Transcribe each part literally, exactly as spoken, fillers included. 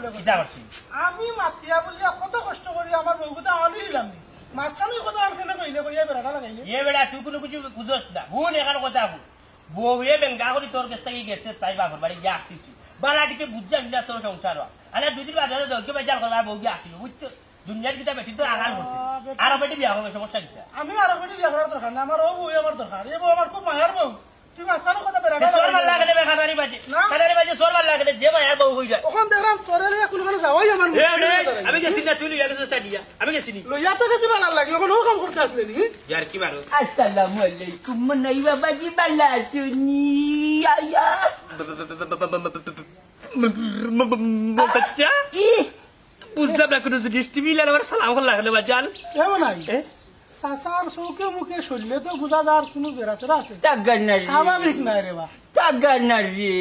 কিতা করছি? আমি মাতিয়া বুলিয়া কত কষ্ট করি আমার বউগুতা আনি দিলাম নি। মাঝখানে কথা আর কেনে কইলে কইয়া বেড়াটা লাগাইলে। এ বেটা, তুই কুনু কিছু বুঝস না। হুন, এখান কথা হুন। বউয়ে বেঙ্গা করি তোর গেছ থাকি গেছে, তাই বাপর বাড়ি গিয়া আটকিছি। বালা টিকে বুঝছস না তোর সংসার। আরে দুই দিন বাদে তো দৌড়কে বেজার করবা, বউ গিয়া আটকিল, বুঝছস? দুনিয়ার কিতা বেটি তো আগাল করছে। আরো বেটি বিয়া করবে, সমস্যা কিতা? আমি আরো বেটি বিয়া করার দরকার না, আমার ও বউ আমার দরকার। এ বউ আমার খুব মায়ার বউ। তুই মাঝখানে কথা বেড়াটা তোর লাগাইলে। ভালা লাগে না, কাটারি বাজে। না। কাটারি বাজে, তোর ভালা লাগে না, যে মায়ার বউ হই যায়। ওখান দেখলাম তোরে লইয়া কুনখানো যাওয়াই আমার এ, মুশকিল এ, হয়ে দাঁড়ায়। আমি গেছি না, তুই লইয়া গেছিস তা দিয়া। আমি গেছি নি। লইয়া তো গেছি ভালা লাগে, ওখানে ও কাম করতে আসলে নি। ইয়ার কি মারো? আসসালামু আলাইকুম, মনাই বাবাজি, ভালা আছো নি? আয়া। আচ্ছা? ই? বুঝলাম না কোনো জিনিস। তুমি ইলা আমার সালাম করলা কেনে, বাজান? কেমন নাই? এ? চাচার চোখে মুখে শরীরে তো বুঝা যার কোনো বেড়াচেরা আছে। টাকা না রে। স্বাভাবিক নাই রে বা। টাকা না রে।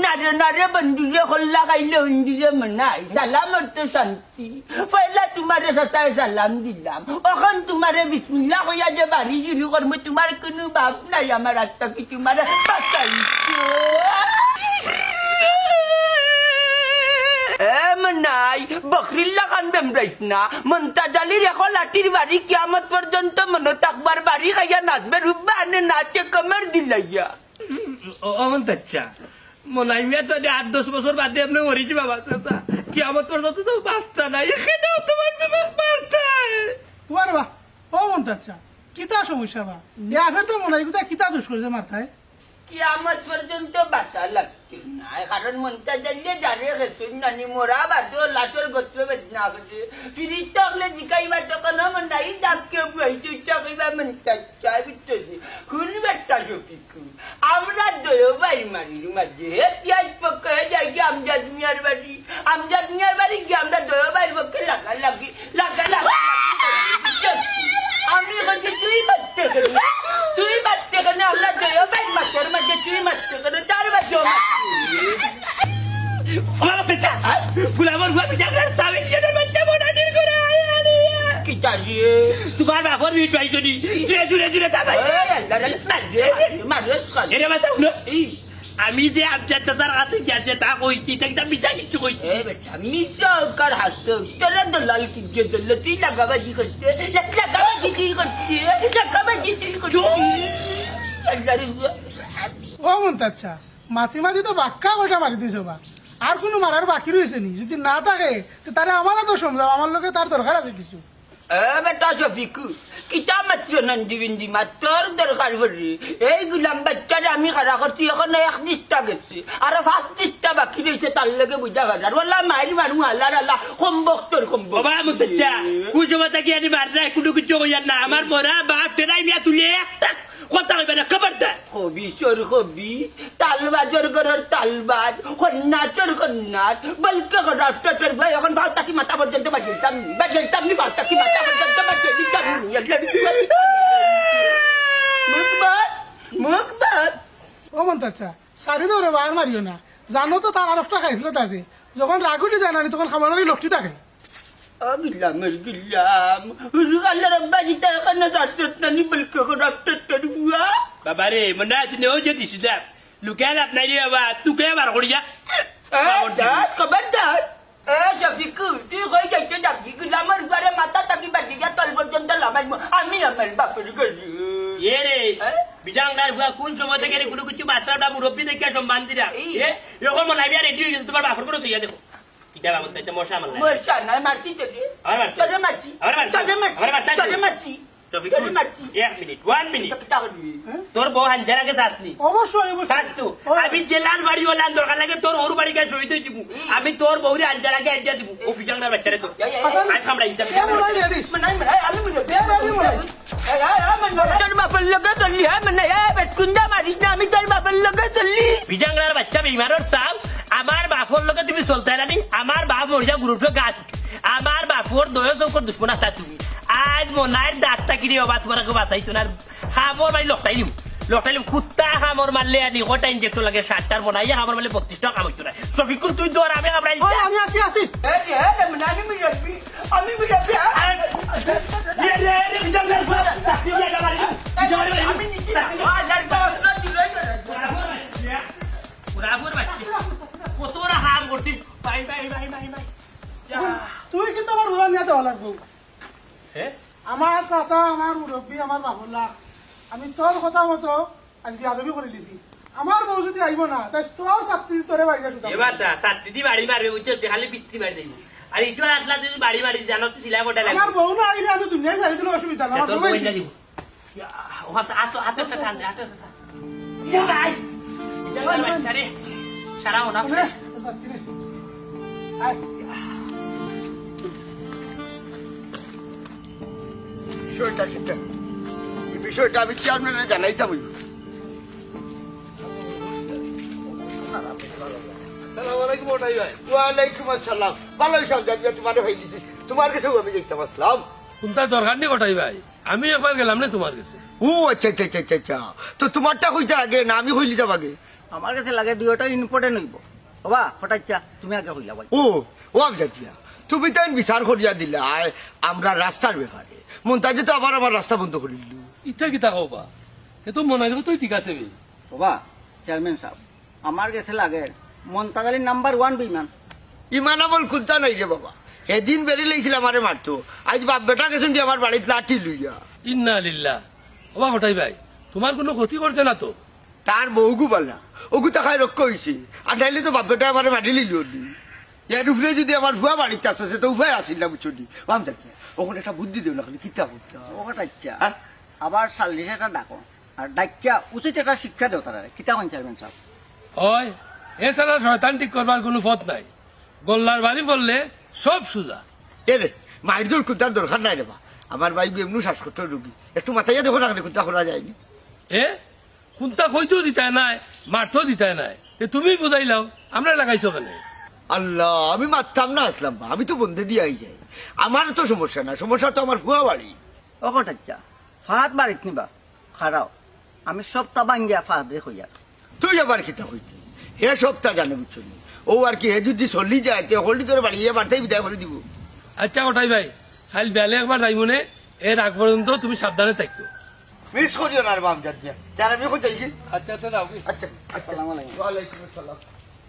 না রে, না রে, বন্ধুরে হল্লা খাইলে হন্দুরে মনাই। সালামর তো শান্তি। পয়লা তোমারে চাচায় সালাম দিলাম। অখন তোমারে বিসমিল্লাহ কইয়া যে বাড়ি শুরু করমু, তোমার কোনো বাপ নাই আমার আত্মা কি তোমারে বাঁচাইতো? এ মনাই, বকরির লাখান বেমরাইস না। মন্তাজ আলীর এখন লাঠির বাড়ি কিয়ামত পর্যন্ত মনো থাকবার বাড়ি খাইয়া নাচবে রুব্বা আনে নাচে কমর দিলাইয়া। ও, ও মন্তাজ চাচা, মনাই মিয়া তো আজ আট দশ বছর বাদে এমনে মরিছি বাবা চাচা। কিয়ামত পর্যন্ত তো বাচ্চা নাই, এখানেও তোমার যুবক বাচ্চা। ওয়ারে বাহ, ও মন্তাজ চাচা, কিতা সমস্যা বা? এ আফের তো মনাই কোথায় কিতা দোষ করেছে মাথায়? কিয়ামত পর্যন্ত বাঁচা লাগতো না, কারণ মন্তাজ আলীয়ে যারে গেছইন নানি মরা বাদেও লাশর গোত্র বেদনা করে। ফিরিস্তা অকলে জিকাইবা তখন মনাই ডাককে বুয়াইছে, উঠা কইবা মন্তাজ চাচা, বুঝছো নি? কোন বেটা শফিকুল? আমরা দয়বাই মারির মাঝে, হে পিয়াজ পক্কা হে যাই গিয়া আমজাদ মিয়ার বাড়ি। আমজাদ মিয়ার বাড়ি গিয়া আমরা দয়বাইর পক্ষে লাগালাগি, লাগালাগি। আমি কইছি, "তুই মারতে কেনে? তুই মারতে কেনে? আমরা দয়বাইর মাঝে তুই মারতে কেনে?" তার বাড়িও মারতে। ও বাবা, বেটা, গোলামর ফুয়া বেটা, আমরা সাবিত কেনে বাচ্চা বোনাটির করে আয়, আয়, আয়। কি চালিয়ে? তোমার বাপর মিট পাইছো নি? জুরে, জুরে, জুরে, দাবাই। এই, আল্লাহ, আল্লাহ, মার রে, মার রে, মার রে, মার রে। এরে বাঁচাও না। এই। আমি যে আমজাদ চাচার কাছে গিয়া যেতা কইছি, ইতা কিতা মিছা কিচ্ছু কইছি? এ বেটা, মিছা অউক আর হাছা অউক, তোরা দলাল কিগে দল, তুই লাগাবাজি করতে, লা-, লাগাবাজি তুই করতে, লাগাবাজি তুই করতে। চুপ! আল্লাহ রে। ও মন্তাজ চাচা, মাতি মাতি তো বাক্কা কয়টা মারি দিছো বা। আর কুনু মারার বাকি রইছে নি? যুদি না থাকে, তে তারে আমারে তো সমঝাও, আমার লগে তার দরকার আছে কিছু। এ বেটা শফিকু, কিতা মাতিও নন্দিবিন্দি মাত, তোর দরকার পড়ি। এই গোলাম বাইচ্চারে আমি খাড়া করছি, অখনো এক দিস্তা গেছে, আরো পাঁচ দিস্তা বাকি রইছে, তার লগে বুঝা বাজার। ওয়াল্লা মাইর মারমু, আল্লার আল্লা, কমবখতর কমবখত। বাবা, মুদ্দা, কুজো মাথা কি আনি মার যায়, কুনু কিচ্ছু কইয়ার না। আমার মরা বাপ টেরাই মিয়া তুলে একটা কথা কইবে না, খবরদার। কবি, সর কবি, তালবাজর ঘরর তালবাজ, খন্নাসর খন্নাস, বলকে খরাস, টটর ভাই, অখন বাল থাকি মাথা পর্যন্ত বাজাইতাম নি, বাজাইতাম নি, বাল থাকি মাথা পর্যন্ত বাজাইতাম নি। মুখ বন্ধ, মুখ বন্ধ। ও মন্তাজ চাচা, সারি দেও রে বা, আর মারিও না। জানো তো তার আরোফটা খাইছলত আছে। যখন রাগ উঠি যায় না নি, তখন খামানারি লটকি থাকে। ও গিল্লাম, ও গিল্লাম। হুরু আল্লাহ রব্বা জিতা এখানে যাচ্ছত না নি, বলকে খরাস, টটর বুয়া। বাবা রে, মনে আছে নি, ও যে দিছিলাম। লুকাইয়া লাভ নাই রে বাবা, তুকাইয়া বার করিয়া। এ, খবরদার, খবরদার। এ, শফিকু, তুই কই যাইতে যাবি? গোলামর ঘরে মাথা থাকি বাড়ি গিয়া তল পর্যন্ত লামাইমু। আমি আমার বাপর ঘরে। এ রে, এ? বিজাংগার বুয়া কুন সময় থাকি রে কুনু কিছু মাতরা না, মুরব্বি দেখিয়া সম্মান দিরা। এই। এ, এরকম মনে হয় রেডি হয়ে গেছে, তোমার বাপর ঘরে শুইয়া দেখো। কিতা বাবা, তাইতে মশা আমার লাগে। মশা না, মারছি তোরে। আমার মারছি। তোরে মারছি। আমার মারছি। তোরে মারছি। আমার মারছি। তোরে মারছি। শফিকুল, তোরে মারছি। এক মিনিট, one minute। কিতা, কিতা করবি? হ্যাঁ? তোর বউ হাঞ্জার আগে যাস নি? অবশ্যই, অবশ্যই। যাস তো। ও। আমি জেলার বাড়ি ওলান দরকার লাগে, তোর ওর বাড়ি গিয়া শহীদ হয়ে যাবো। হুম। আমি তোর বউরে হাঞ্জার আগে আইডিয়া দিব। ও বিজাংগার বাচ্চারে তো। এই, এই, এই। আজ আমরা ইন্টারভিউ। এ, মনে হয় রেডি। মনে হয়, মনে হয়, আমি মনে হয়। এ, আমি মনে হয়। এ, এ, এ, মনে হয়। তোর বাপর লগে চললি, হ্যাঁ, মনে হয়, এ, বেতকুন্দা মারিস না, আমি তোর বাপর লগে চললি। বিজাংগার বাচ্চা বেইমানর চাল, আমার বাপর লগে তুমি চলতে না নি? আমার বাপ মরিয়া গুরুত্ব গাছ। আমার বাপর দয়া চৌকর দুশ্মন আতা তুমি। আজ মনাইর দাঁতটা কিনে বাবা তোমার কেউ বাঁচাইতো না। খামর মারি লকটাই দিম। লকটাই দিম। কুত্তা খামর মারলে আর নিকোটা ইঞ্জেকশন লাগে সাতটার বনাইয়া খামর মারলে বত্রিশ টাকা কামাইতো না। শফিকুল তুই দৌড় আমি খামড়াই ওই, আমি আছি, আছি। এই, এই, আমি, আমি মুরব্বি। আমি মুরব্বি। আরে, রে, রে, রে, বিজাংগার বাচ্চা। আমি নিচে। আল্লাহর বাচ্চা, তুই রয়ে গেলে। বরাবর বাচ্চা। বরাবর বাচ্চা। কত বড় হাম করতিস। Bye, bye, bye, bye, bye. তুই কিন্তু আমার বউরে নিয়া দেওয়া লাগবো। হে? আমার চাচা, আমার মুরব্বি, আমার বাফর লাখ। আমি তোর কথা মতো আজ বিয়াদবি করিলিছি। আমার বউ যদি আইবো না, তাই তোর ছাত্তি দি তোরে বাইরে শুতাম। এ বাসা, ছাত্তি দি বাড়ি মারবে, বুঝছো? তুই খালি বিত্তি বাড়ি দিবি। আর ইটো আসলা তুই বাড়ি বাড়ি জানো, তুই সিলাই কটা লাগবে। আমার বউ না আইলে আমি দুনিয়া ছাড়ি দিলে অসুবিধা না, আমার বউ বউ আইলে। না দিব। ইয়া, ও হাত, হাত, হাত, হাত, হাত, হাত, হাত। ইয়া ভাই! ইয়া ভাই, বাচ্চা রে। সারা ওনা। বিষয়টা কিতা? এই বিষয়টা আমি চেয়ারম্যানরে জানাইতাম অইবো। আসসালামু আলাইকুম, ওটাই ভাই। ওয়ালাইকুম আসসালাম। ভালো হইছাম, জানি তুমারে পাইলিছি। তুমার গেছেউ আমি যাইতাম আছলাম। কুনতা দরকার নি, ওটাই ভাই? আমি একবার গেলাম না তুমার গেছে। ও আচ্ছা, আচ্ছা, আচ্ছা, আচ্ছা, আচ্ছা। তো তুমারটা কইতা আগে না আমি কইলিতাম আগে? আমার গেছে লাগে দুইওটা important অইবো। ওবা, কটাইচ্ছা, তুমি আগে কইলা ভাই। ও, ও আমজাদ মিয়া, তুমি তাইন বিচার করিয়া দিলায় আমরার রাস্তার ব্যাপারে। মন্তাজে তো আবার আমার রাস্তা বন্ধ করিলিলো। ইতা কিতা কও বা? হে তো মনাইর কথাউ ঠিক আছে বে। ওবা, চেয়ারম্যান সাব, আমার গেছে লাগে মন্তাজ আলী number one বেইমান। ইমান আমল কুনতা নাই রে বাবা। হেদিন বেরিলাইছিল আমারে মারতো, আইজ বাপ বেটা গেছইন গি আমার বাড়িত লাঠি লইয়া। ইন্না লিল্লাহ। ওবা কটাই ভাই, তুমার কুনু ক্ষতি করছে না তো? তার বউগু বালা, অগু থাকায় রক্ষা অইছে, আর নাইলে তো বাপ বেটায় আমারে মারিলিলো অনে। এর উপরে যুদি আমার ফুয়া বাড়িত থাকতো, তে তো উপায় আছিল না, বুঝছো নি? বাম থাকি, অখন একটা বুদ্ধি দেও না, খালি কিতা করতা? ও কটাইচ্ছা, হ্যাঁ? আবার সালিশে একটা ডাকো, আর ডাকিয়া উচিত একটা শিক্ষা দেও তারারে। কিতা কইন চেয়ারম্যান সাব? অয়, এছাড়া শয়তান ঠিক করবার কুনু পথ নাই। গল্লার বাড়ি পড়লে সব সুজা। এ রে, মাইর দৌড় কুনতার দরকার নাই রে বা। আমার ভাইগু এমনেউ শ্বাসকষ্টর রুগী, একটু মাতাইয়া দেখো না কেনে কুনতা করা যায়নি। এ? কুনতা কইতেও দিতায় নায়, মারতেও দিতায় নায়। তে তুমি বুঝাইলাও, আমরারে লাগাইছো কেনে? আল্লাহ, আমি মাততাম না আছলাম বা, আমি তো বন্দেদি আই যাই। আমার তো সমস্যা না, সমস্যা তো আমার ফুয়া বাড়ি। ও কটাইচ্ছা, ফাহাদ বাড়িত নি বা? খাড়াও, আমি সবতা ভাঙ্গিয়া ফাহাদরে কইয়ার। তুই আবার কিতা কইতে? হে সবতা জানে, বুঝছো নি? ও আর কি, হে যুদি চলি যায়, তে হকলটি তোরে বাড়িয়ে বাড়িতেই বিদায় করি দিবো। আচ্ছা, কটাই ভাই, কাইল বেলা একবার যাইমু নে, এর আগ পর্যন্ত তুমি সাবধানে থাকিও। মিস করিও না রে বাপ জাত মিয়া। যার আমি এখন যাই কি? আচ্ছা, আচ্ছা, যাও কি? আচ্ছা, আচ্ছা। আসসালামু আলাইকুম। ওয়ালাইকুম আসসালাম।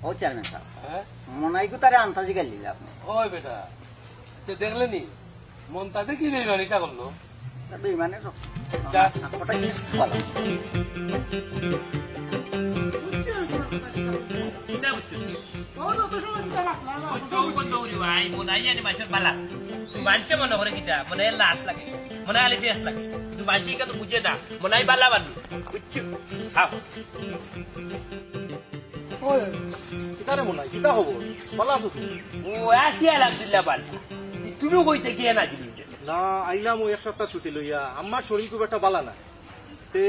ও চেয়ারম্যান সাব, হ্যাঁ? মনাইগু তারে আনতা জিগাইলিলা আপনে? ওই বেটা, তে দেখলে নি? মন্তাজে কি বেইমানিটা করলো? তা বেইমানি তো। যা। ওটা কি বলো? কিতা বুঝছো? ও তো, তো সময় দিতে পারছ না, না। ওই তো, ওই তো, ওই ভাই, মনাই জানি মানষর বালা। তুই মানষে মনে করে কিতা? মনে হয় লাশ লাগে। মনে হয় খালি বেশ লাগে। তুই মানষে ইটা তো বুঝে না। মনাই বালা মানুষ। বুঝছো? খাও। ওই, কিতা রে মনাই? কিতা খবর? বালা আছো তুমি? ও, আছি আলহামদুলিল্লাহ বালা। তুমিও কইতে গিয়ে না দিলি? না, আইলাম ওই এক সপ্তাহ ছুটি লইয়া। আমার শরীর খুব একটা বালা না। তে,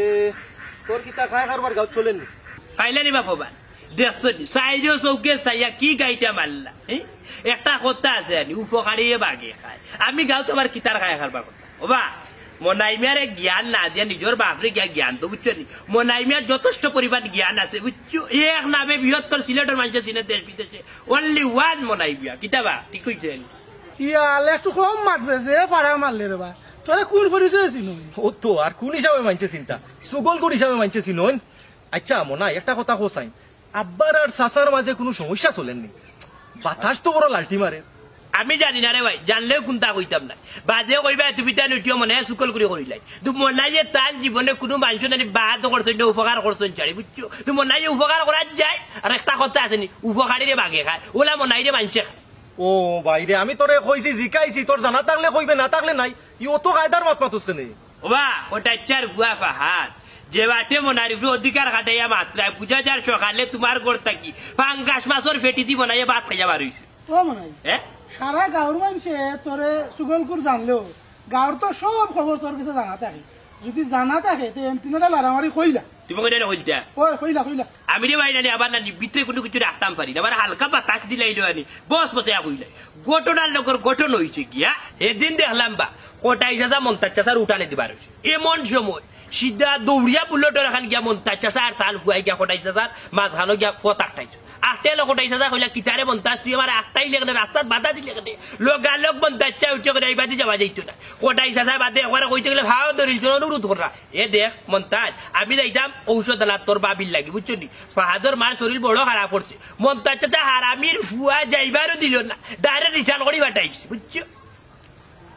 তোর কিতা খায় কারবার গাঁও চলেনি? পাইলে নি বাপ ওবা? দেখছো নি? চাইরো চউখে চাইয়া কি গাইটা মারলা, হে? একটা কথা আছে আনি, উপকারীয়ে বাগে খায়। আমি গাঁও তোমার কিতার খায় কারবার করতাম। ওবা, মনাই মিয়ারে জ্ঞান না দিয়া নিজর বাপরে গিয়া জ্ঞান তো বুঝছো নি? মনাই মিয়ার যথেষ্ট পরিমাণ জ্ঞান আছে বুঝছো? এক নামে বৃহত্তর সিলেটর মানষে চিনে দেশ বিদেশে। Only one মনাই মিয়া। কিতা বা? ঠিক কইছে নি? ইয়াল, একটু কম মাতবে, যে ফাড়া মারলে রে বা। তোরে কুন পরিচয়ে চিনইন? ও তো আর কুন হিসাবে মানষে চিনতা? সুগলকুর হিসাবে মানষে চিনইন। আচ্ছা, মনাই, একটা কথা কও চাইন। আব্বার আর চাচার মাঝে কুনু সমস্যা চলের নি? বাতাস তো বড় লালটি মারে। আমি জানি না রে ভাই, জানলেও কুনতা কইতাম না। বাদে কইবা, তুমি তান উঠিও মনে হয় সুগলকুরে করিলাই। তো মনাইয়ে তান জীবনে কুনু মানষর নানি বাদ করছইন না, উপকার করছইন ছাড়ি, বুঝছো? তো মনাইয়ে উপকার করার যায়, আর একটা কথা আছে নি, উপকারীরে বাগে খায়, ওলা মনাইরে মানষে খায়। ও ভাই রে, আমি তোরে কইছি, জিকাইছি, তোর জানা থাকলে কইবে, না থাকলে নাই। ই অত কায়দার মাত মাতস কেনে? ওবা, ওটা ইচ্ছার গুয়া ফাহাদ। যে বাটে মনাইর উপরে অধিকার খাটাইয়া মাতরায়, বুঝা যার সকালে তোমার ঘর থাকি পাঙ্গাস মাছর ফেটি দি মনাইয়ে ভাত খাইয়া বার অইছে। ও মনাই, হ্যাঁ? সারা গাঁওর মানষে তোরে সুগলকুর জানলেও, গাঁওর তো সব খবর তোর গেছে জানা থাকে। যদি জানা থাকে, তে এমপিনারা লারামারি কইলা। তুমি কইলা না কইলতা? ওই, কইলা, কইলা। আমি রে ভাই নানি, আবার নানি, ভিতরে কুনু কিছু রাখতাম পারি না। আবার হালকা বাতাস দিলাইলো আনি। বস বসে কইলাই। ঘটনার লগর গঠন অইছে গিয়া। এদিন দেখলাম বা, কটাই চাচা মন্তাজ চাচার উঠানে দিবার অইছে। এমন সময়, সিধা দৌড়িয়া বুলেটর এখান গিয়া মন্তাজ চাচা আর তান ফুয়াই গিয়া কটাই চাচার মাঝখানো গিয়া ফত আটকাইছে। আটেলো কটাই চাচা কইলা, "কিতারে মন্তাজ, তুই আমার আটটাই লেখনে, রাস্তাত বাধা দিলে কেনে?" লগালগ মন্তাজ চাচা উঠে করে, "এই বাদি যাওয়া যাইতো না।" কটাই চাচা বাদে একবারে কইতে গেলে ভাও ধরিল, অনুরোধ কররা। এ দেখ মন্তাজ, আমি যাইতাম ঔষধ আনাত তোর বাবির লাগি, বুঝছো নি? ফাহাদর মার শরীর বড় খারাপ করছে। মন্তাজ চাচা হারামির ফুয়া যাইবারও দিল না, direct return করি পাঠাইছে, বুঝছো?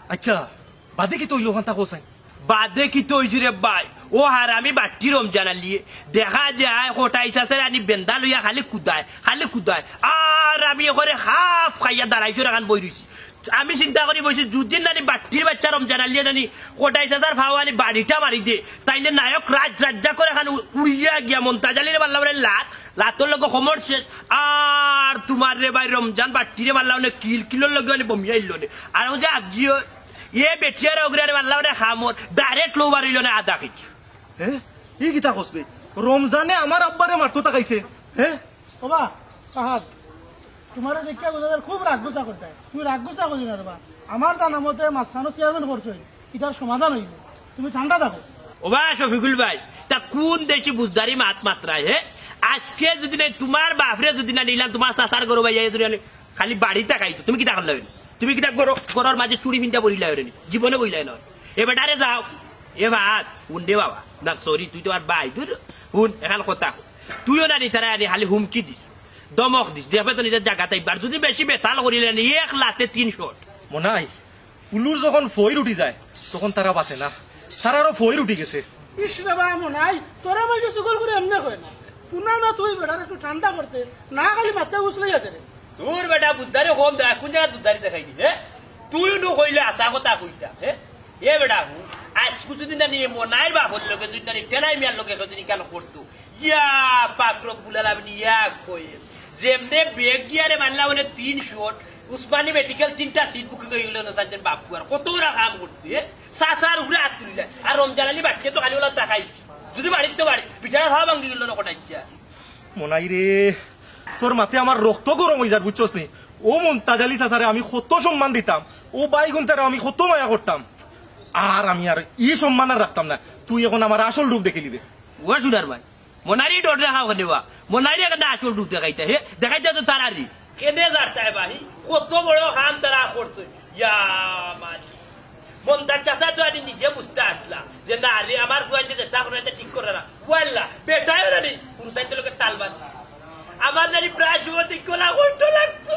আচ্ছা, বাদে কিতা অইলো ওখানতা কও চাইন? বাদে কিতা অইছে রে ভাই? ও হারামি বাট্টি রমজান আলিয়ে দেখা যায় কটাই চাচার আনি বেন্দা লইয়া খালি কুদায়, খালি কুদায়। আর আমি এ করে খাপ খাইয়া দাঁড়াইছো এখান বই রইছি। আমি চিন্তা করি বইছি, যুদি নানি বাট্টির বাচ্চা রমজান আলিয়ে জানি কটাই চাচার ফাও আনি বাড়িটা মারি দে, তাইলে নায়ক রাজ রাজ্জা করে খান উড়িয়া গিয়া মন্তাজ আলির মারলা মানে লাত, লাতর লগে খমর শেষ। আর তোমার রে ভাই রমজান বাট্টিরে মারলা মানে কিল কিলর লগে মানে বমিয়া আইল নে। আর ও যে আবজিও, এ বেটিয়ার ওগরে মারলা মানে খামর, direct লো বার অইল না আধা কেজি। হ্যাঁ? ই কিতা কস বে? রমজানে আমার আব্বারে মারতো তাকাইছে। হ্যাঁ? ওবা, ফাহাদ, তোমারে দেখিয়া বুঝা যায় খুব রাগ গুসা করতে। তুমি রাগ গুসা করি না রে বা। আমার জানা মতে মাঝখানো চেয়ারম্যান করছো, এটার সমাধান অইব। তুমি ঠান্ডা থাকো। ওবা শফিকুল ভাই, তা কোন দেশি বুঝদারি মাত মাতরায়, হে? আজকে যুদি নাই তোমার বাপরে যুদি না নিলাম, তোমার চাচার গরু ভাই যদি আনে, খালি বাড়িত তাকাইতো, তুমি কিতা করলায়? তুমি কিতা গরু, গরুর মাঝে চুড়ি ফিন্দা বইলায় রে নি? জীবনে বইলায় না। এ বেটারে যাও, এ ভাত, হুন দে বাবা। না, sorry, তুই তো আর ভাই, তুই হুন, এখান কথা। তুইও না নি তারা আনি খালি হুমকি দিস, ধমক দিস, দেখবে তো নিজের জায়গা তাই। আর যুদি বেশি বেতাল করিলে নি, এক লাতে তিন shot। মনাই, উলুর যখন ফইর উঠি যায়, তখন তারা বাঁচে না, তারারও ফইর উঠি গেছে। ইস রে বা মনাই, তোরা মাঝে সুগল করে এমনে হয় না। পুনা না তুই বেটার একটু ঠান্ডা করতে, না খালি মাথা উছলাইয়া দে রে। তোর বেটা বুঝদারি কম দেখা, কোন জায়গায় বুঝদারি দেখাই দিলে? তুই নু কইলে আশা কথা কইতা, হে? এ বেটা, হু, আজ কিছুদিন জানি এ মনাইর বাপর লগে, তুই জানি টেলাই মিয়ার লগে, কেউ যদি কেন করতো? ইয়া, পাক রব্বুল আলামিন, ইয়া কয়ে। যেমনে বেগ গিয়ারে মারলা বলে তিন shot, উসমানী মেডিকেল তিনটা সিট বুকিং হয়ে গেল না, তার জন্য বাপু আর কত বড় কাম করছে, হে? চাচার উপরে হাত তুলিলা। আর রমজান আলী বাচ্চা তো খালি ওলা তাকাই। যদি বাড়িতে বাড়ি, বিচারা হওয়া ভাঙ্গি গেল না কটাইচ্ছা। মনাই রে, তোর মাতে আমার রক্ত গরম অই যার, বুঝছস নি? ও মন্তাজ আলী চাচারে আমি কত সম্মান দিতাম, ও ভাই গুনতারে আমি কত মায়া করতাম। আর আমি আর ই সম্মান আর রাখতাম না। তুই এখন আমার আসল রূপ দেখিলিবে। ও সুনার ভাই, মনারি ডর দেখাও কেনে বা? মনারি একটা আসল রূপ দেখাইতা, হে? দেখাইতা তো তারারি। কেনে যারতায় ভাই? কত বড় কাম তারা করছে। ইয়া মালিক। মন্তাজ চাচা তো আনি নিজে বুঝতে আসলা যে না রে, আমার ফুয়াইন যে যেটা করে এটা ঠিক করে না। ওয়াল্লা, বেটায় ওরা নেই। পুরুষাইন তো লোকের তাল বাঁধে। আমার জানি প্রায় সময় দেখি ওলা কষ্ট লাগতো।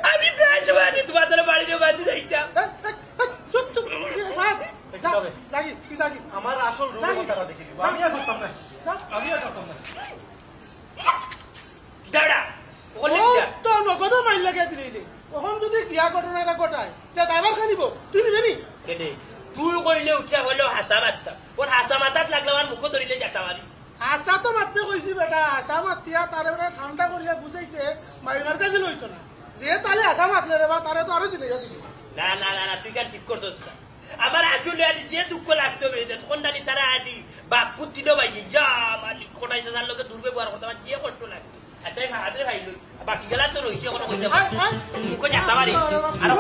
আমি প্রায় সময় আনি তোমাদের বাড়িতে বাঁধি যাইতাম। এই, এই, এই, চুপ, চুপ, চুপ, এই, ভাই, যা, যাগি, তুই যাগি। আমার আসল রূপ যাগি। তারা দেখে দিব। আমি আর করতাম না। যা। আমি আর করতাম না। দাঁড়া, ওখানে ও যা। তো নগদ মাইর লাগে দিলে। ওখান যদি গিয়া ঘটনা এটা ঘটায়, তে দায়ভার কে নিব? তুই নিবে নি? কেনে? তুই কইলে উঠিয়া কইলেও হাসা মারতাম। ওর হাসা মাথাত লাগলে আমার মুখো ধরিলে যেতে পারি। হাসা তো মারতে কইছি বেটা, হাসা মাতিয়া তারে বেটা ঠান্ডা করিয়া বুঝাইতে মাইমার কাছে লইতো না। যে তালে হাসা মারলে রে বা, তারে তো আরো জিতে দিবি। না, না, না, না, তুই কেন ঠিক করছস না? আমার আসলে আজ যে দুঃখ লাগতো রে, যে তখন জানি তারা আদি বাপ পুত্তি দো ভাই, ইয়া মালিক, কোটাই দাদার লোকে দুর্ব্যবহার করতে আমার যে কষ্ট লাগতো। আর তাই ভাড়া দিয়ে খাইলো, বাকি গেলা তো রইছে, কোনো কইতে পারে। আয়, আয়। মুখো যেতে পারি। আর